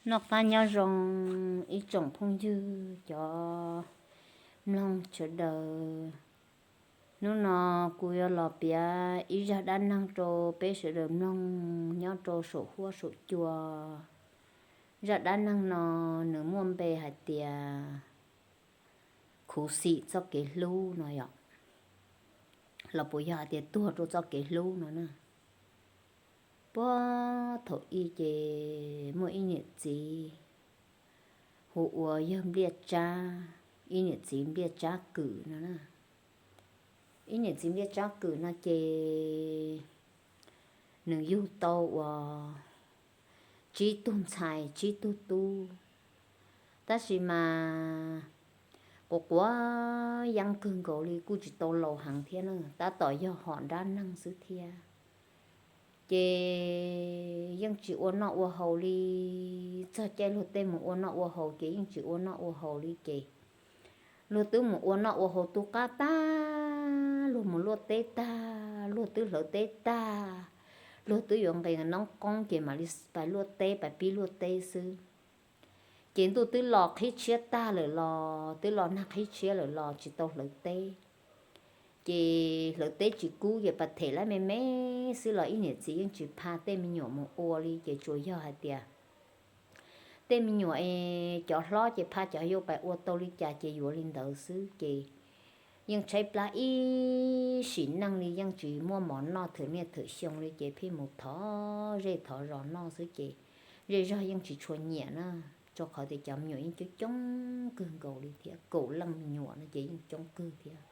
Noj qab nyob zoo ib tsoom phooj ywg cov mloog sawv daws. Hnub no kuv yuav los piav ib zaj dab neeg rau peb sawv daws mloog nyob rau saum huab saum cua. Zaj dab neeg no nws muaj npe hais tias khuv xim txoj kev hlub no yom, los puas yog hais tias tuag rau txoj kev hlub no na. Puag thaum ub ces muaj ib niam txiv hu ua yawg Npliaj Tsab, ib niam txiv Npliaj Tsab Kwm no na. Ib niam txiv Npliaj Tsab Kwm no ces nws yug tau ua tsib tug ntxhais tsib tug tub, tab sis mas quav quav yeeb kawg nkaus li, kuj tsis tau laus heev thiab na, tab tom yog hom nrab neeg xwb thiab. Ces yeej tsis ua noj ua haus li, txog caij luag tej mus ua noj ua haus ces yeej tsis ua noj ua haus li ces luag twb mus ua noj ua haus tu qab tag, luag mus luaj teb tag, luag twb hlawv teb tag, luag twb yuav nqis noob qoob ces mam li pais luaj teb, pais pib luaj teb xwb. Ces ntuj twb los qhib tshiab tag lawm los, twb los nag qhib tshiab lawm los tsis tau hlawv teb. Ces hlawv teb tsis kub ces pas them lab me me xwb los ib niam txiv yeej tsis pha tej me nyuam mus ua li, ces tsuas yog hais tias tej me nyuam es cov hlob ces pha cov yau pais ua tau li cas ces yuav li ntawd xwb. Ces yeej tshaib plab ib sim neej li, yeej tsis muaj mov noj thawm niaj thawm xyoo li, ces pheej mus thov zej thov zos noj xwb ces zej zog yeej tsis tshua nyiam na, rau qhov tias cov me nyuam yeej coob coob kawg nkaus li thiab, kaum leej me nyuam no ces yeej coob kawg thiab.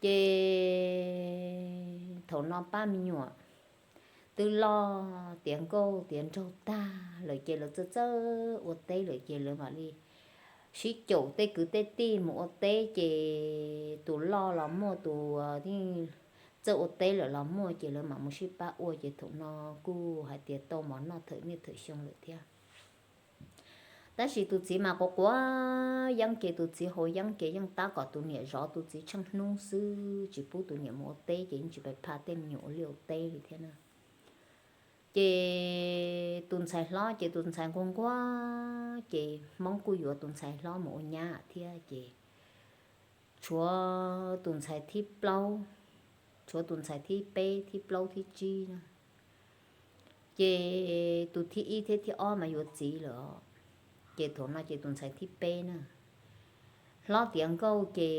Ces thaum no pab me nyuam twb loj tiav nkauj tiav nraug tag lawm ces lawv txawj txawj ua teb lawm ces lawv mam li sib caum tej kwv tej tij mus ua teb, ces tus loj los muaj, tus txawj ua teb lawm los muaj, ces lawv mam mus sib pab ua, ces thaum no kuj hais tias tau mov noj thawm niaj thawm xyoo lawm thiab. Tab sis tus txiv mas quav quav yeeb, ces tus txiv haus yeeb ces yeej tab kom tus niam zov tus txiv tsheej hnub xwb, tsis pub tus niam mus ua teb, ces yeej tsis pais pha tej me nyuam ua liaj ua teb li thiab na. Ces tus ntxhais hlob ces tus ntxhais nquag nquag, ces Hmoob kuj yuav tus ntxhais hlob mus ua nyab thiab, ces tshuav tus ntxhais thib plaub, tshuav tus ntxhais thib peb, thib plaub, thib tsib na. Ces tus thib ib thiab thib ob mas yuav txiv lawm, ces thaum no ces tus ntxhais thib peb na, hlob tiav nkauj, ces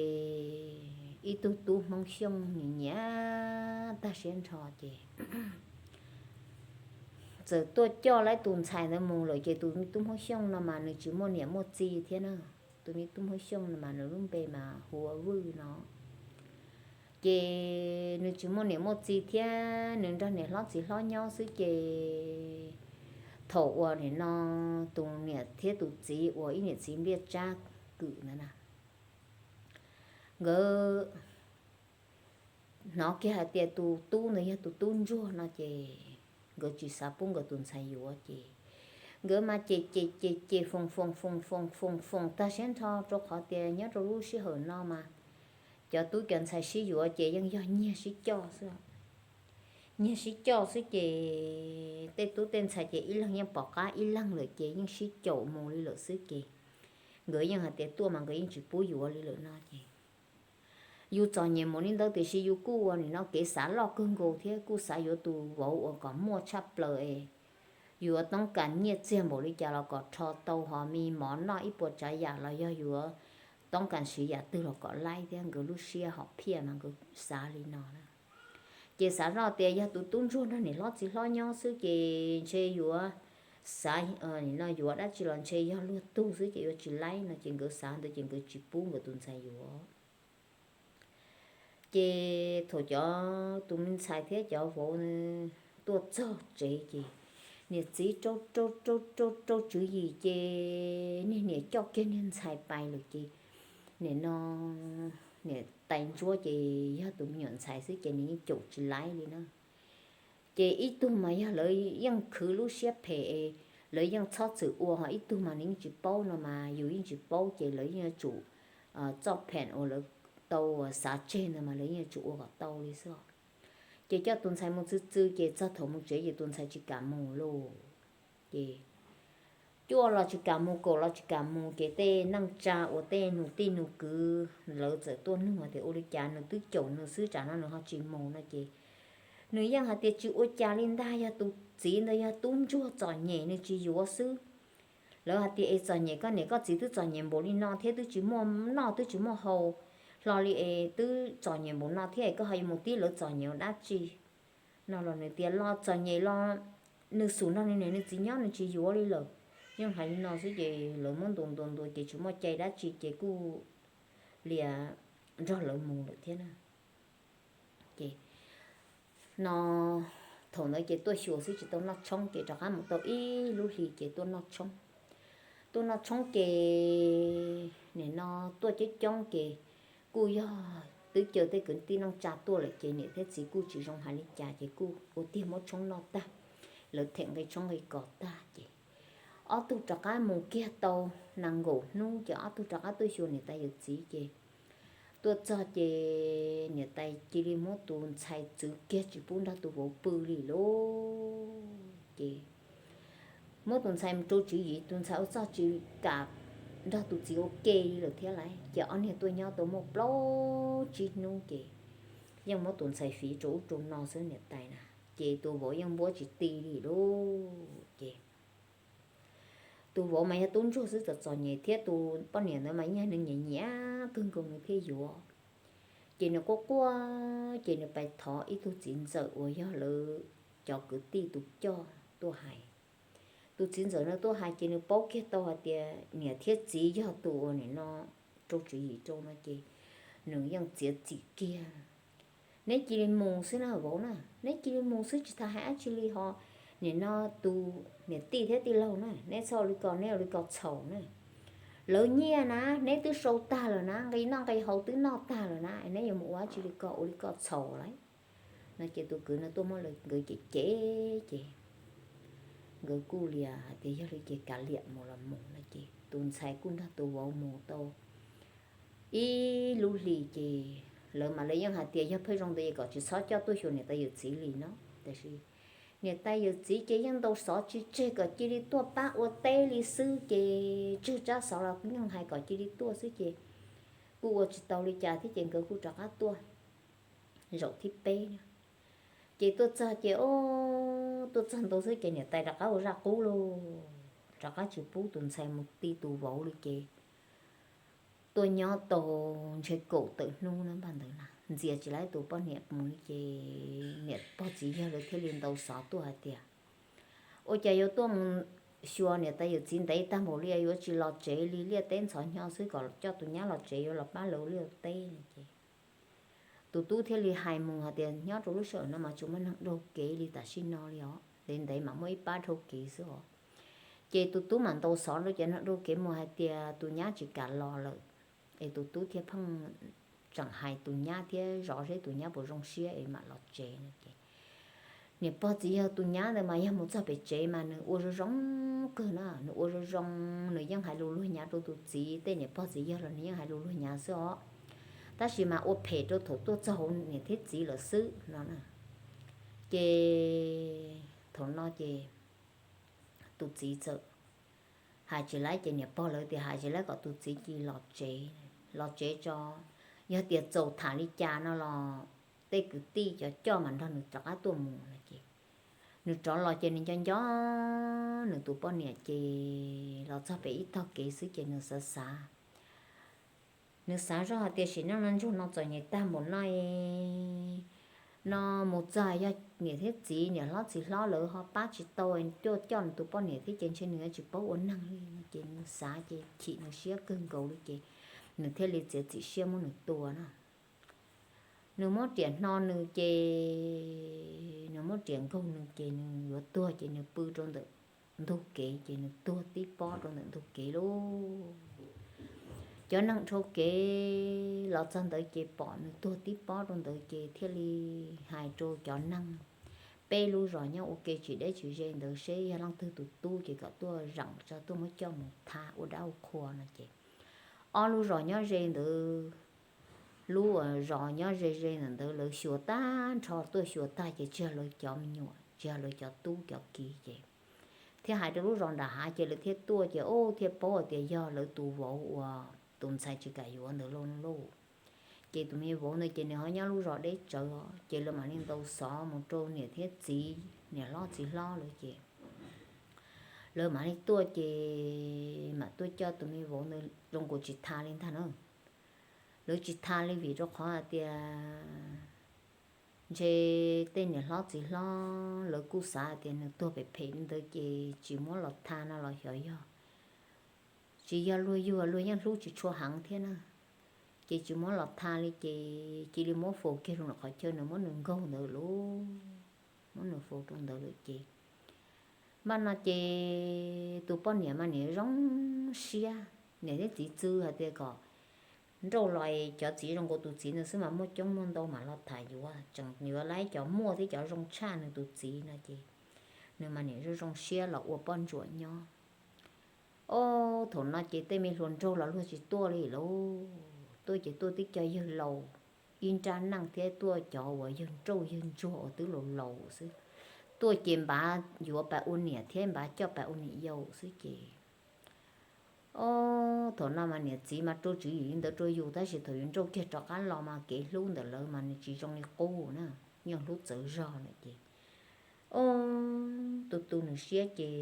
ib tug tub Hmoob Xyooj nyiam nyiam tag siab nrho, ces txawm tuaj coj lawv tus ntxhais ntawd mus lawm, ces tus me tub Hmoob Xyooj no mas nws tsis muaj niam muaj txiv thiab na. Tus me tub Hmoob Xyooj no mas nws lub npe mas hu ua Vwj no. Ces nws tsis muaj niam muaj txiv thiab, nws nrog niam hlob txiv hlob nyob xwb, ces thaum uas nim no tus niam thiab tus txiv uas ib niam txiv Npliaj Tsab Kwm ntawd na, nkawd hnov kiag hais tias tus tub ntawd yog tus tub ntsuag no, ces nkawd tsis xav pub nkawd tus ntxhais yuav, ces nkawd mas ces ces ces ces foos foos foos foos foos foos tag siab nrho, rau qhov tias nyob rau lub sij hawm no mas cov tub cov ntxhais sib yuav ces yeej yog nyiag sib coj xwb. Nyiag sib coj xwb, ces tej tub tej ntxhais ces ib leeg yeej pom qab ib leeg lawm, ces yeej sib caum mus li lawm xwb, ces nkawd yeej hais tias tuaj mas nkawd yeej tsis pub yuav li lawm no, ces yus txom nyem mus li ntawd tiam sis yus kuj ua nim no kev xav loj kawg nkaus thiab, kuj xav yuav tus vauv uas kom muaj tshaj plaws es yuav toob kas nyiaj txiag npaum li cas los kom rho tau, ho me mov noj ib puas tsav yam los yog yuav toob kas siv yam twg los kom laib thiab. Nkawd lub siab hom phiaj mas nkawd xav li no na. Ces xav zoj tias yog tus tub ntsuag nrog niam hlob txiv hlob nyob xwb ces ntshe yuav xav, nim no yuav dab tsi los ntshe yog luag tug xwb ces yuav tsis laib no, ces nkawd xav ntawd ces nkawd tsis pub nkawd tus ntxhais yuav. Ces thaum cov tus me ntxhais thiab cov vauv tuaj txog tsev ces niam txiv rau rau rau rau rau tswv yim ces niag niam coj kiag niag ntxhais pais lawm ces nim no niam tais ntsuab ces yog tus me nyuam ntxhais xwb ces nws yeej caum tsis laib li na. Ces ib tug mas yog lawv yeej khwv lub siab phem, lawv yeej txhob txwm ua, ho ib tug mas nws yeej tsis paub no mas yus yeej tsis paub ces lawv yeej yuav tsum txoj phem uas lawv tau xav tseg ntawd mas lawv yeej yuav tsum ua kom tau li xwb. Ces coj tus ntxhais mus txwv txwv ces txog thaum mus tsev ces tus ntxhais tsis kam mus lauj. Ces cuaj los tsis kam mus, kaum los tsis kam mus, ces tej neej tsa uas tej nus tij nus kwv lawv txawm tuaj nug tias ua li cas nws twb caum nws xwb tsam no nws ho tsis mus no ces nws yeej hais tias tsis ua cas li ntag, yog tus txiv ntawd yog tub ntsuag txom nyem nws tsis yuav xwb. Lawv hais tias es txom nyem, koj niam koj txiv twb txom nyem npaum li no thiab twb tsis muaj noj twb tsis muaj haus hlo li es twb txom nyem npaum no thiab es koj ho yuav mus tib lawv txom nyem ua dab tsi no los nws tias los txom nyem los nws xum nrog nws niam nws txiv nyob nws tsis yuav li lawm. Yeej hais li no xwb ces lawv muab ntuas ntuas ntuas ces tsis muaj cai dab tsi ces kuj liam nrog lawv mus lawm thiab na. Ces no thaum ntawd ces tuaj xyuas xwb tsis tau noj tshoob ces rov qab mus tau ib lub hli ces tuaj noj tshoob. Tuaj noj tshoob ces nim no tuaj coob coob ces kuj yog twb caw tej kwv tij neej tsa tuaj lawm ces niam thiab txiv kuj tsis zoo hais li cas ces kuj ua tiag muab tshoob noj tag, lawv them nqi tshoob nqi kos tag ces ob tug rov qab mus kiag tau nees nkaum hnub ces ob tug rov qab tuaj xyuas niam tais yawm txiv ces tuaj txog ces niam tais cia li muab tus ntxhais txwv kiag tsis pub nrog tus vauv pw li lauj. Ces muab tus ntxhais mus rau tswv yim, tus ntxhais ua txuj tsis kam nrog tus txiv ua ke li lawm thiab lauj. Ces ob niag tuaj nyob tau muaj plaub tsib hnub ces yeej muab tus ntxhais fiv rau ub rau no xwb niam tais na. Ces tus vauv yeej npuab tsis ti li lauj. Ces tus vauv mas yog tub ntsuag xwb txom txom nyem thiab tus poj niam ntawd mas yog nws nyiam nyiam kawg nkaus nws thiaj yuav. Ces nws quaj quaj ces nws pais thov ib tug txiv ntxawm uas yog lawv cov kwv tij tus coj tuaj hais. Tus txiv ntxawm no tuaj hais ces nws paub kiag tau hais tias niam thiab txiv yog tus uas nim no rau tswv yim rau no ces nws yeej txiav txim kiag. Neb cia li mus xwb na vauv na, neb cia li mus xwb tsis tas hais dab tsi li ho. Nim no tus niam tij thiab tij laug na, neb txhob ua li ko, neb ua li ko txhaum na. Lawv nyiaj na neb twb sau tag lawm na, nqi noj nqi haus twb noj tag lawm na, neb yuav mus ua dab tsi li ko, ua li ko txhaum lauj. No ces tus kwv no tuaj muab nkawd cem cem ces nkawd kuj liam hais tias yog li ces kav liam mus los mus no ces tus ntxhais kuj nrog tus vauv mus tau ib lub hlis ces lawv mas lawv yeej hais tias yog pheej zoo ntawd es kom tsis txhob coj tuaj xyuas niam tais yawm txiv li no. Tiam sis niam tais yawm txiv ces yeej ntaus xov tsis tseg kom cia li tuaj pab ua teb li xwb ces tsawg tsab xov los kuj yeej hais kom cia li tuaj xwb ces kuj ua tsis tau li cas thiab ces nkawd kuj rov qab tuaj zaum thib peb na. Ces tuaj txog ces o, tuaj txog ntua xwb ces niam tais rov qab ua zaj qub lauj, rov qab tsis pub tus ntxhais mus ti tus vauv li ces tuaj nyob tau ntshe kaum tawm hnub na npaj ntawd na ntxias tsis laib tus poj niam mus li ces niam pog txiv yawg lawv thiaj li ntaus xov tuaj hais tias ua cas yuav tuaj mus xyuas niam tais yawm txiv ntev tag npaum li yuav tsis los tsev li, liaj teb ntxhov hnyo xwb, kom coj tus nyab los tsev yuav los pab lawv liaj teb no ces tus tub thiaj li hais mus hais tias nyob rau lub sij hawm no mas tsis muaj neeg dhau kev li tam sim no li os, ntev ntev mam muaj ib pab dhau kev xwb os. Ces tus tub mam ntaus xov rau cov neeg dhau kev mus hais tias tus nyab tsis kam los lawm, es tus tub thiaj pheej tseem hais tus nyab thiab zov seb tus nyab puas zoo siab es mam los tsev no ces niam pog txiv yawg tus nyab ntawd mas yog mus txog pem tsev mas nws ua zoo zoo kawg na, nws ua zoo zoo, nws yeej hais lus luag nyav rau tus txiv, tej niam pog txiv yawg los nws yeej hais lus luag nyav xwb os. Tab sis mas ua phem rau thaum tuaj txog hauv niam thiab txiv lawm xwb no na. Ces thaum no ces tus txiv txawm hais tsis laib ces niam pog lawv tias hais tsis laib kom tus txiv cia li los tsev, los tsev tso, yog tias txaus tham li cas no los tej kwv tij cov coj mam nrog nws rov qab tuaj mus no ces nws rov los ces nws nco nco nws tus poj niam ces los txog pem ib tog kev xwb ces nws xav xav, nws xav zoj hais tias sim neej no ntsuag no txom nyem tag npaum no no mus txog yog niam thiab txiv, niam hlob txiv hlob lawv ho pab tsis tau, tuaj coj nws tus poj niam thiab ces ntshe nws yuav tsis paub ua neeg li no ces nws xav ces chim nws siab kawg nkaus li ces nws thiaj li txiav txim siab muab nws tua na. Nws muab riam hno nws ces, nws muab riam nkaug nws ces nws yuav tuag ces nws pw rau ntawm ntug kev ces nws tuag tib pob rau ntawm ntug kev lauj. Cov neeg dhau kev los txog ntawd ces pom nws tuag tib pob rau ntawd ces thiaj li hais rau cov neeg peb lub zos nyob ua ke tsis deb tsis ze ntawd seb yog leej twg tus tub ces kom tuaj zeem tso tuaj muab coj mus tham ua dab ua qhua no ces ob lub zos nyob ze ntawd, lub zos nyob ze ze ntawm ntawd lawv xyuas tag nrho, tuaj xyuas tag ces tsis yog lawv cov me nyuam, tsis yog lawv cov tub cov kiv ces thiab hais rau lub zos nram hav ces lawv thiaj tuaj ces ub thiaj paub hais tias yog lawv tus vauv uas tus ntxhais tsis kam yuav ntawd lauj. Ces tus me vauv ntawd ces nws ho nyob lub zos deb tsawv os, ces lawv mam li ntaus xov mus rau niam thiab txiv, niam hlob txiv hlob lawv ces lawv mam li tuaj ces mam tuaj coj tus me vauv ntawd zoo nkaus tsis tha li ntag na. Lawv tsis tha li vim rau qhov hais tias ntshe tej niam hlob txiv hlob lawv kuj xav hais tias nws tuag phem phem li ntawd ces tsis muab los tha no los xyov yog tsis yog luag yug, luag yeej hlub tsis tshua heev thiab na. Ces tsis muab los tha li ces cia li muab faus kiag rau nram qhov chaw nws muab nws nkaug ntawd lauj, muab nws faus rau ntawd lawm ces npaj no ces tus poj niam mas niam zoo siab, niam thiab txiv txwv hais tias kom nrauj los es cov txiv zoo nkaus tus txiv ntawd xwb mas muaj coob muaj ntau mam los tham yuav, tseem yuav laib cov muaj thiab cov zoo tshaj nws tus txiv no ces nws mas niam zoo zoo siab los ua poj ntsuam nyob. Ob, thaum no ces tej me hluas nraug los luag tsis tuaj li lauj, tuaj ces tuaj tib co yawg laus ib nrab neej thiab tuaj cov uas yawg nrauj yawg ntsuag uas twb laus laus xwb. Tuaj ces npav yuav pab ua niam thiab npav coj pab ua niam yau xwb ces ob, thaum no mas niam txiv mas rau tswv yim li ntawd rau yus tab sis thaum yus nrauj kiag rov qab los mas kev hlub ntawm lawv mas nws tsis zoo li qub na, yeej hlub txawv zog lawm ces ob, tu tu nws siab ces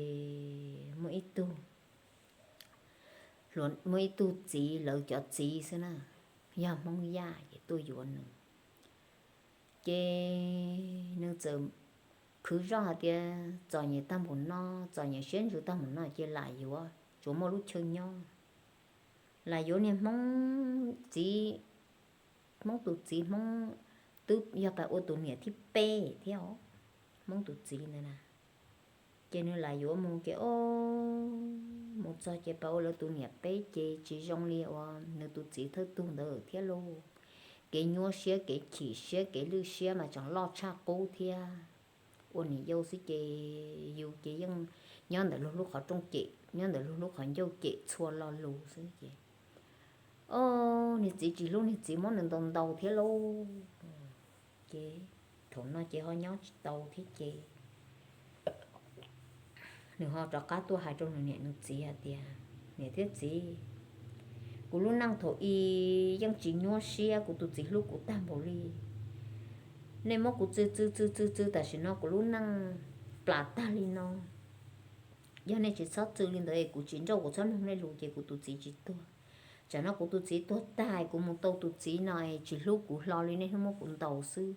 muaj ib tug, muaj ib tug txiv, lawv cov txiv xwb na, yog Hmoob Yaj ces tuaj yuav nws. Ces nws txawm khwv zoj hais tias txom nyem tag npaum no, txom nyem siab ntsws tag npaum no ces lam yuav tsuas muaj lub chaw nyob, lam yuav niag Hmoob txiv, Hmoob tus txiv Hmoob twb yog pab ua tus niam thib peb thiab os, Hmoob tus txiv ntawd na. Ces nws lam yuav mus ces ob, mus txog ces pab ua lawv tus niam peb ces tsis zoo li uas nws tus txiv thawj tug ntawd thiab lauj. Kev nyuaj siab, kev chim siab, kev lwj siab mas tseem loj tshaj qub thiab. Ua niam yau xwb ces yus ces yeej nyob ntawm luag lub qhov rooj cem, nyob ntawm luag lub qhov ncauj cem txhua lo lus xwb ces ob, niag txiv tsis hlub, niag txiv muab nws ntaus ntaus thiab lauj. Ces thaum no ces ho nyob tsis tau thiab ces nws ho rov qab tuaj hais rau nws niam nws txiv hais tias, niam thiab txiv, kuv lub neej thaum i yeej tsis nyuaj siab, kuv tus txiv hlub kuv tag npaum li. Nej muab kuv txw txw txw txw txw tam sim no kuv lub neej plam tag li no. Yog nej tsis txhob txw li ntawd es kuv tsis nrauj, kuv txhob mloog nej lus ces kuv tus txiv tsis tuag. Tsam no kuv tus txiv tuag tag kuv mus tau tus txiv no es tsis hlub kuv hlo li, nej hlub muab kuv ntaus xwb.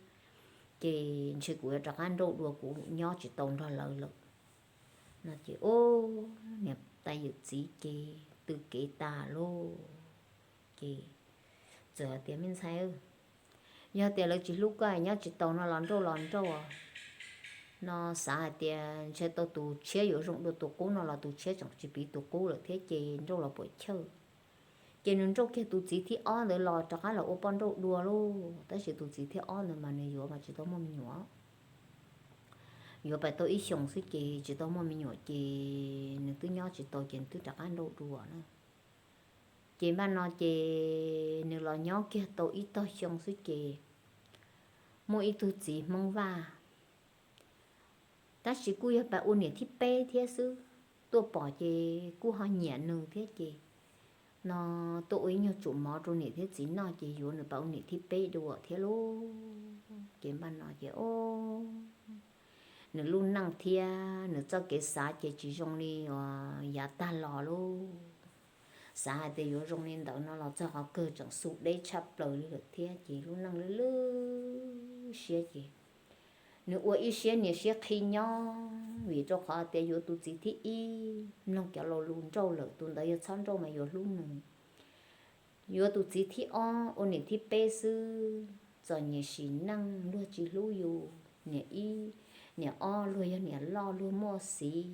Ces ntshe kuv yuav rov qab nrauj dua, kuv nyob tsis tau nrog lawv lawm. No ces ub, niam tais yawm txiv ces tw kev tas lauj. Ces txawm hais tias, me ntxhais, yog tias lawv tsis hlub koj nyob tsis tau no los nrauj los nrauj no, xav hais tias ntshe tau tus tshiab yuav zoo dua tus qub no los tus tshiab tseem tsis piv tus qub lawm thiab ces nrauj los puam chawj. Ces nws nrauj kiag tus txiv thib ob ntawd los rov qab los ua poj nrauj dua lauj. Tab sis tus txiv thib ob ntawd mas nws yuav mas tsis tau muaj me nyuam, yuav pais tau ib xyoos xwb ces tsis tau muaj me nyuam ces nws twb nyob tsis tau ces nws twb rov qab nrauj dua na. Ces npaj no ces nws los nyob kiag tau ib tog xyoo xwb ces muaj ib tug txiv Hmoob Vaj, tab sis kuj yog pab ua niam thib peb thiab xwb, tuaj pom ces kuj ho nyiam nws thiab ces no tuaj ua ib nyuag tsum mov rau niam thiab txiv noj ces yuav nws pab ua niam thib peb dua thiab lauj. Ces npaj no ces o, nws lub neej thiab nws txoj kev xav ces tsis zoo li uas yav tag los lauj. Xav hais tias yuav zoo li ntawd no los txog qhov kawg tseem xu deb tshaj plaws li lawm thiab ces lub neej lwj lwj siab ces nws ua ib siab niam siab qhi nyob vim rau qhov tias yuav tus txiv thib ib, mloog cov laus lus nrauj lawm, tus ntawd yog txhob nrauj mas yuav hlub nws. Yuav tus txiv thib ob ua niam thib peb xwb, txom nyem sim neej luag tsis hlub yus. Niam ib, niam ob luag yog niam loj luag muaj xiv,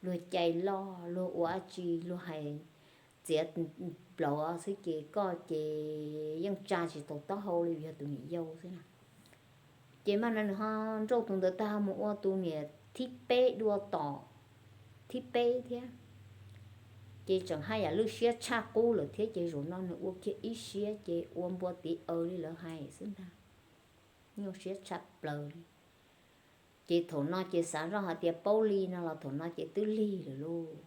luag cai loj luag ua dab tsi luag hais txiav plaws xwb ces koj ces yeej tsa tsis tau taub hau li yog tus niam yau xwb na. Ces mas no nws ho nrauj tus ntawd tag mus ua tus niam thib peb dua tom thib peb thiab. Ces tseem haj yam lwj siab tshaj qub lawm thiab ces zaum no nws ua kiag ib siab ces ua npua tiv aws li lawv hais xwb ntag. Nyuaj siab tshaj plaws li. Ces thaum no ces xav zoj hais tias paub li no los thaum no ces twb lig lawm lauj.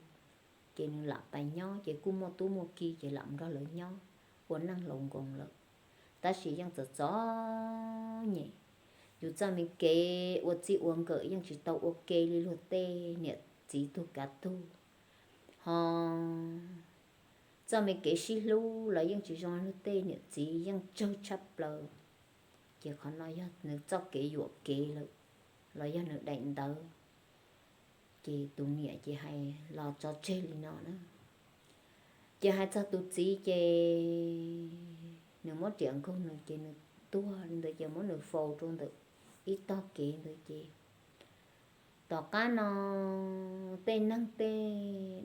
Ces nws lam pais nyob ces kuj muaj tub muaj ki ces lam nrog lawv nyob ua neej laus nkoos lawm. Tab sis yeej txom txom nyem, yus txoj me kev ua txij ua nkawm yeej tsis tau ua ke li luag tej niam txiv tug kav tug, ho txoj me kev sib hlub los yeej tsis zoo luag tej niam txiv, yeej tsawg tshaj plaws. Ces qhov no yog nws txoj kev yuam kev lawm, los yog nws daim ntawv. Ces tus niam ces hais los tso tseg li no na. Ces hais txog tus txiv ces nws muab riam nkaug nws ces nws tuag li ntawd ces muab nws faus rau ntawm ib tog kev ntawd ces tom qab no tej neeg tej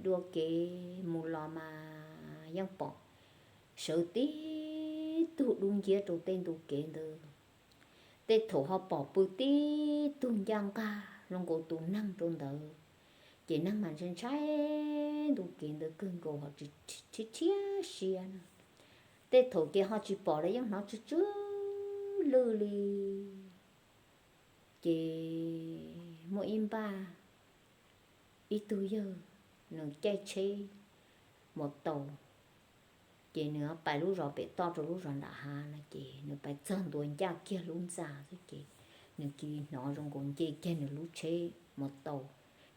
dua kev mus los mas yeej pom sawv tib tug dub nciab rau tej ntu kev ntawd. Tej thaum ho pom pw tib tug ncaj nqag zoo nkaus tus neeg rau ntawd. Ces neeg mas ntshai ntshai ntu kev ntawd kawg nkaus ho tsis rhiab siab na. Tej thaum ces ho tsis pom los yeej hnov tsw tsw lwj li. Ces muaj ib npaj ib tug yawg nws caij tsheb mus tau, ces nws pais lub zos pem toj rau lub zos nram hav no ces nws pais txog ntua ncaj kiag lub ntxa xwb ces nws cia li hnov zoo nkaus nce kiag nws lub tsheb mus tau,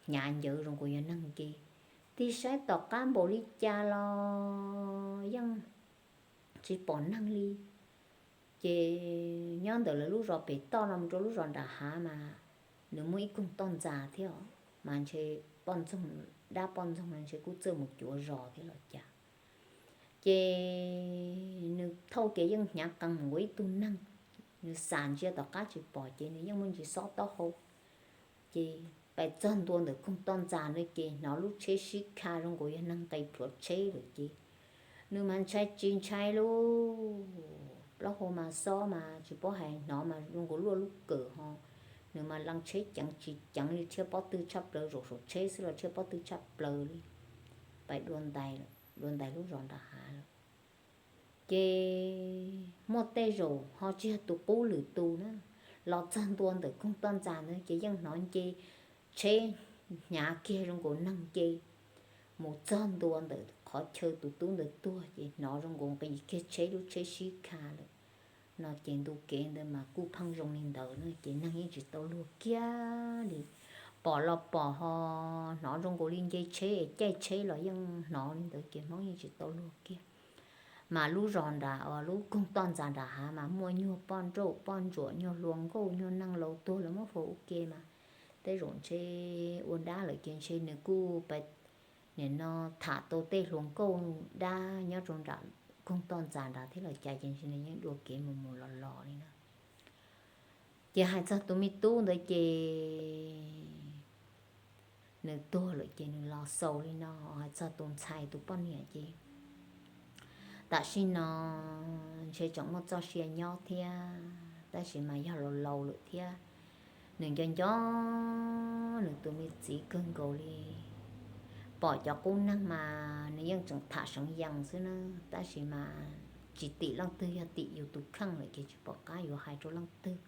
hnyav ncawv zoo nkaus yog neeg nce. Tig saib tom qab npaum li cas los yeej tsis pom neeg li. Ces nyob ntawm lawv lub zos pem toj no mus rau lub zos nram hav mas nws muaj ib koog toj ntxas thiab os, mas ntshe poj ntxoog, dab poj ntxoog no ntshe kuj txawj mus cuav zos thiab los cas. Ces nws thauj kev yeej hnyav qees mus ua ib tug neeg, nws xam ntsia tom qab tsis pom ces nws yeej muaj ntsis xob taub hau. Ces pais txog ntua ntawm koog toj ntxas na ces hnov lub tsheb sib kha zoo nkaus yog neeg nqis plhuav tsheb lawm ces nws mas ntshai tsis ntshai lauj, plaub hau mas xob mas tsis paub hais, hnov mas zoo nkaus luaj lub kawm ho. Nws mas lees tsheb ceev tsis ceev li, rhiab pob tw tshaj plaws, zaum saum tsheb xwb los rhiab pob tw tshaj plaws li. Pais dua ntais, dua ntais lub zos nram hav lawm. Ces muaj tej zaum ho tsis yog tus qub lwm tus na, los txog ntua ntawm koog toj ntxas ntawd ces yeej hnov nce tsheb hnyav kiag zoo nkaus neeg nce mus txog ntua ntawm qhov chaw tus tub ntawd tuag ces hnov zoo nkaus nqis kiag tsheb, lub tsheb sib kha lawm no ces ntu kev ntawd mas kuj pheej zoo li ntawd na ces neeg yeej tsis tau luag kiag li. Pom los pom ho hnov zoo nkaus li nce tsheb es caij tsheb los yeej hnov li ntawd ces Hmoob yeej tsis tau luag kiag. Mas lub zos nram, lub koog toj ntxas nram hav mas muaj nyuag poj nrauj poj ntsuam, nyuag hluas nkauj, nyuag neeg laus tuag lawv muab faus ua ke mas tej zaum ntshe ua dab lawm ces ntshe nws kuj pais nim no tham tau tej hluas nkauj dab nyob rau nram koog toj ntxas nrad thiab los cas ces ntshe nws yeej dua kev mus mus los los li na. Ces hais txog tus me tub ntawd ces nws tuag lawm ces nws los xaus li no, hais txog tus ntxhais tus poj niam ces tam sim no ntshe tseem muaj txoj sia nyob thiab tab sis mas yog laus laus lawm thiab. Nws nco nco nws tus me txiv kawg nkaus li. Pom cov qub neeg mas nws yeej tseem tham seev yees xwb na, tab sis mas tsis tim leej twg, yog tim yus tus kheej lawm ces tsis pom qab yuav hais rau leej twg.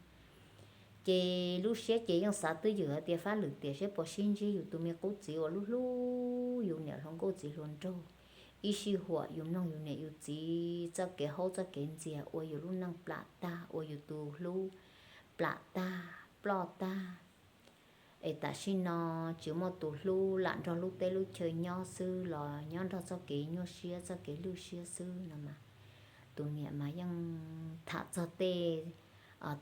Ces lub siab ces yeej xav twj ywm hais tias fab lwm tiam seb puas sib ntsib yus tus me qub txiv uas lub hlub yus niam hluas nkauj txiv hluas nraug, ib sij huam yus mloog yus niam yus txiv txoj kev haub txoj kev ntxias ua yus lub neej plam tag, ua yus tus hlub plam tag ploj tag. Es tam sim no tsis muaj tus hlub, lam nrog lub teb lub chaw nyob xwb los nyob nrog txoj kev nyuaj siab txoj kev lwj siab xwb no mas tus niam mas yeej tham txog tej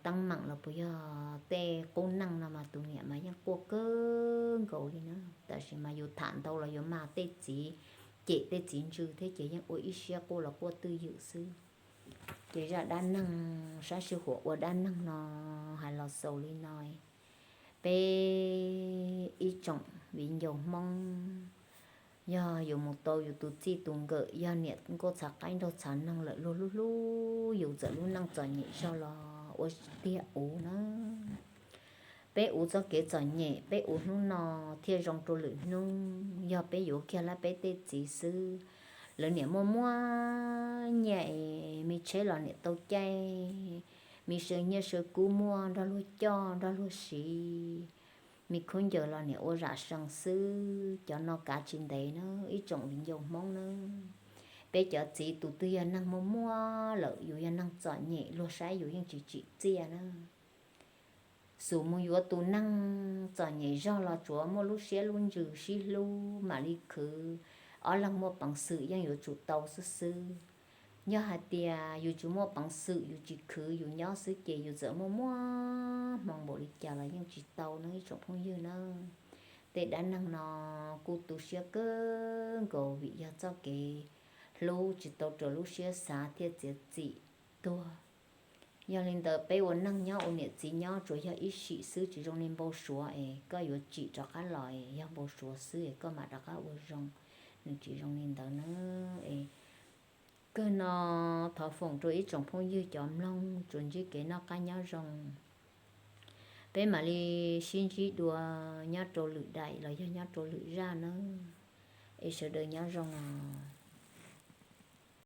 teeb meem los puas yog tej qub neej no mas tus niam mas yeej quaj kawg nkaus li na. Tab sis mas yus tham ntau los yuav mag tej txiv cem tej txiv ntsws thiab ces yeej ua ib siab quaj los quaj twj ywm xwb. Ces zaj dab neeg sab sij huam ua dab neeg no hais los xaus li no. Peb ib tsoom viv ncaus Hmoob, yog yus mus tau yus tus txij tus nkawm, yog niam nkauj txhav qaib nraug txhav noog lawm, luag hlub hlub yus txawm lub neej txom nyem zog los ua tiag uv na. Peb uv txoj kev txom nyem peb uv hnub no thiaj zoo rau lwm hnub. Yog peb yuav kiag lab peb tej txiv xwb, lawv niam muaj muaj nyiaj es me tsheb los niam tau caij, me saw nyiaj saw kub muaj nrog luag coj nrog luag siv, me khub ncaws los niam ua zam sees xwb, cov no kav tsis ntev na ib tsoom viv ncaus Hmoob na. Peb cov txiv tus twg yog neeg muaj muaj lawm, yus yog neeg txom nyem, luag saib yus yeej tsis tsim txiaj na. Xus mus yuav tus neeg txom nyem zog los tsuav muaj lub siab lub ntsws sib hlub mam li khwv, ob leeg muaj peev xwm yeej yuav tsum tau xwb xwb. Yog hais tias yus tsis muaj peev xwm, yus tsis khwv, yus nyob xwb ces yus txawm muaj muaj hmoo npaum li cas los yeej tsis tau na ib tsoom phooj ywg na. Tej dab neeg no kuj tu siab kawg nkaus vim yog txoj kev hlub tsis tau raws lub siab xav thiaj txiav txim tuag. Yog li ntawd peb ua neeg nyob ua niam txiv nyob tsuas yog ib sim xwb, tsis zoo li npau suav es koj yuav tsim rov qab los es yog npau suav xwb es koj mam rov qab ua zoo, nws tsis zoo li ntawd na. Es kawg no thov foom rau ib tsoom phooj ywg cov mloog tsuas ntsib kev noj qab nyob zoo, peb mam li sib ntsib dua nyob rau lwm daim los yog nyob rau lwm zaj nawb. Es sawv daws nyob zoo os.